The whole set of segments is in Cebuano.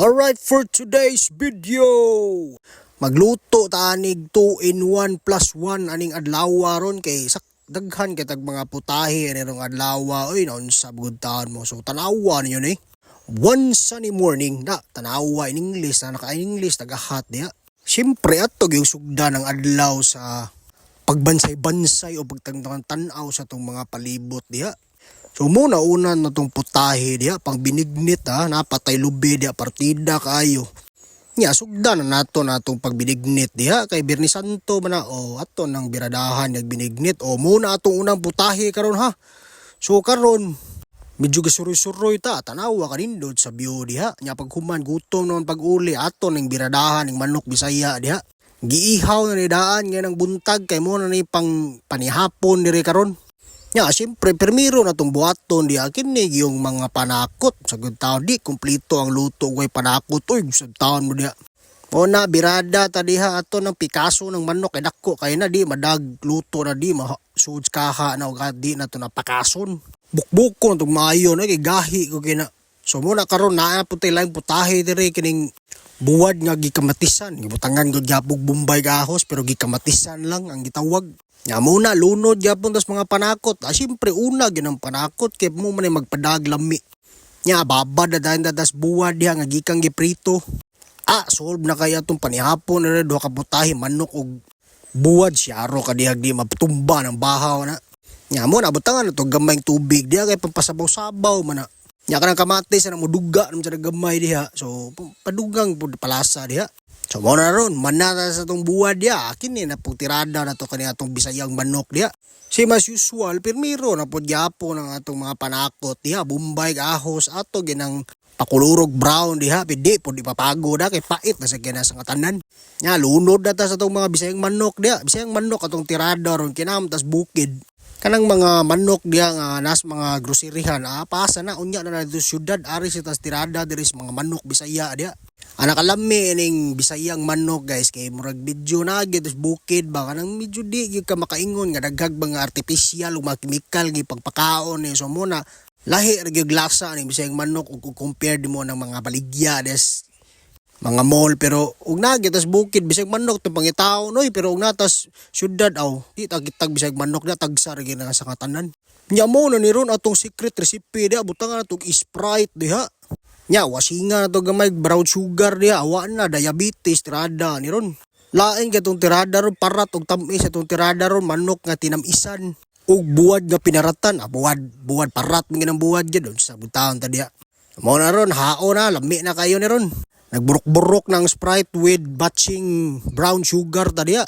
Alright, for today's video, magluto ta anig 2 in 1 plus 1 aning adlaw ron kay sak daghan kay tag mga putahe ani rong adlaw, oy, naunsa gud taon mo. So tanawa ninyo ni. One sunny morning na tanawa in English na naka-English tagahat diha. Siyempre ato yung sugda ng adlaw sa pagbansay-bansay o pagtangtang tan-aw sa tong mga palibot diha. So muna una na tong putahe diha pang binignit ha, napatay lubi diha, partida kaayo. Nya sugda na nato na atong pagbinignit diha kay Biyernes Santo man na o ato nang biradahan nagbinignit o muna atong unang putahe karon ha. So karon medyo gasuroy-suroy ta, tanawa kanindot sa view diha. Nya paghuman, gutom naman pag uli, ato ning biradahan ning manok Bisaya diha. Giihaw na ni daan nga ng buntag kay mo na ni pang panihapon diri karon. Nya, siyempre, permiro na tong buhaton diha kini yung mga panakot. Sa good taon, di kumpleto ang luto way panakot. Uy, sa taon mo diha. O na, birada ta diha ato ng pikaso ng manok kay dako kay na di madag luto na di ma suds kaha na og di na to napakason. Bukbuk ko na tong maayo na kay gahi ko kina. So muna karon naa po tay laing putahe diri kining buwad nga gikamatisan. Gibutangan gud gyapog Bombay gahos pero gikamatisan lang ang gitawag. Nga muna lunod gyapon tas mga panakot. Ah, siyempre una gyud ang panakot kay mo man ay magpadag lami. Nya babad na dayon tas buwad diha nga gikang giprito. Ah, solve na kaya tong panihapon na duha ka putahe, manok og buwad, siyaro ka diha di matumba ng bahaw na. Nya mo na butangan na to gamayng tubig diha kay pampasabaw-sabaw man na. Nya kanang kamatis na moduga naman sa gamay diha. So padugang pud palasa diha. So mo na ron, manata sa tong buwad diha. Kini na pong tirada na to kani atong Bisayang manok diha. Same as usual, pirmiro na pod gyapon ang atong mga panakot diha, Bombay ahos ato ginang pakulurog brown diha, pidi pod ipapagod ha, kay pait na sa kina sa katanan. Nya lunod na ta sa atong mga Bisayang manok diha. Bisayang manok atong tirada ron kinam tas bukid. Kanang mga manok diha nga nas mga groceryhan, ah, pasa na unya na dito syudad ari sa tas tirada diri sa mga manok Bisaya diha. Ana kalami ining Bisayang manok, guys, kay murag medyo na gyud tas bukid ba, kanang medyo di gyud ka makaingon nga daghag mga artificial ug mga chemical gi pagpakaon eh. So muna lahi ra gyud lasa ning Bisayang manok ug compare mo ng mga baligya des mga mall, pero ug naa gyud tas bukid bisag manok tong pangitaon oy, pero ug natas syudad aw di ta kitag bisag manok na tagsa ra gyud na sa katanan. Nya mo na ni ron atong secret recipe diha, butangan atong Sprite diha. Nya wasinga na to gamay brown sugar diha, awa na diabetes tirada ni ron. Lain kay tong tirada ron, parat og tamis atong tirada ron, manok nga tinamisan ug buwad nga pinaratan, ah, buwad buwad parat man ang buwad gyud sa butaon ta diha. Mo na ron hao na lami na kayo ni ron. Nagburok-burok ng Sprite with batching brown sugar ta diha.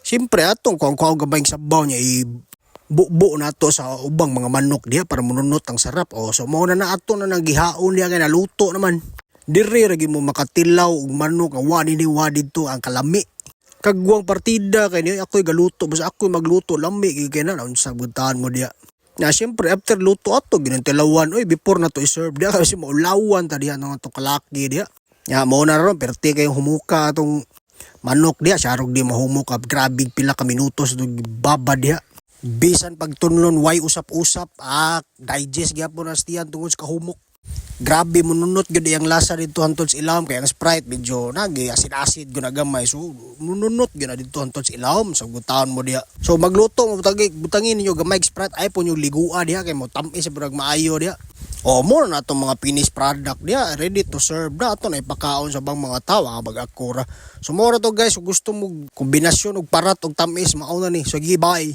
Siyempre atong kung kuha gamay sabaw niya i bubo na to sa ubang mga manok diha para mununot ang sarap. O so mo na na ato na nang gihaon diha kay naluto naman. Diri ra gyud mo makatilaw og manok nga wa ni wa didto ang kalami. Kagwang partida kay niya ako'y galuto, basta ako'y magluto lami gyud kay na unsa buntahan mo diha. Na siyempre after luto ato ginantilawan oy before na to i-serve diha kasi maulawan ta diha ng atong kalaki diha. Ya mo na ron perti kayong humuka atong manok diha, syarog di mahumuka, grabe pila ka minutos baba diha. Bisan pagtunlon way usap-usap, ah, digest gyapon as tiyan tungod sa kahumok. Grabe mununot gyud iyang lasa dito hantod sa ilawom kay ang Sprite medyo nagi asid-asid gyud na gamay, so mununot gyud na dito hantod sa ilawom sa gutaon mo diha. So magluto mo butagi butangin ninyo gamay Sprite ay po nyo ligua diha kay mo tamis sa burag maayo diha. O mo na atong mga finished product diha, ready to serve na ato na ipakaon sa bang mga tao bag akura. So mo ra to, guys, kung gusto mo kombinasyon og parat og tamis, mao na ni. So bye.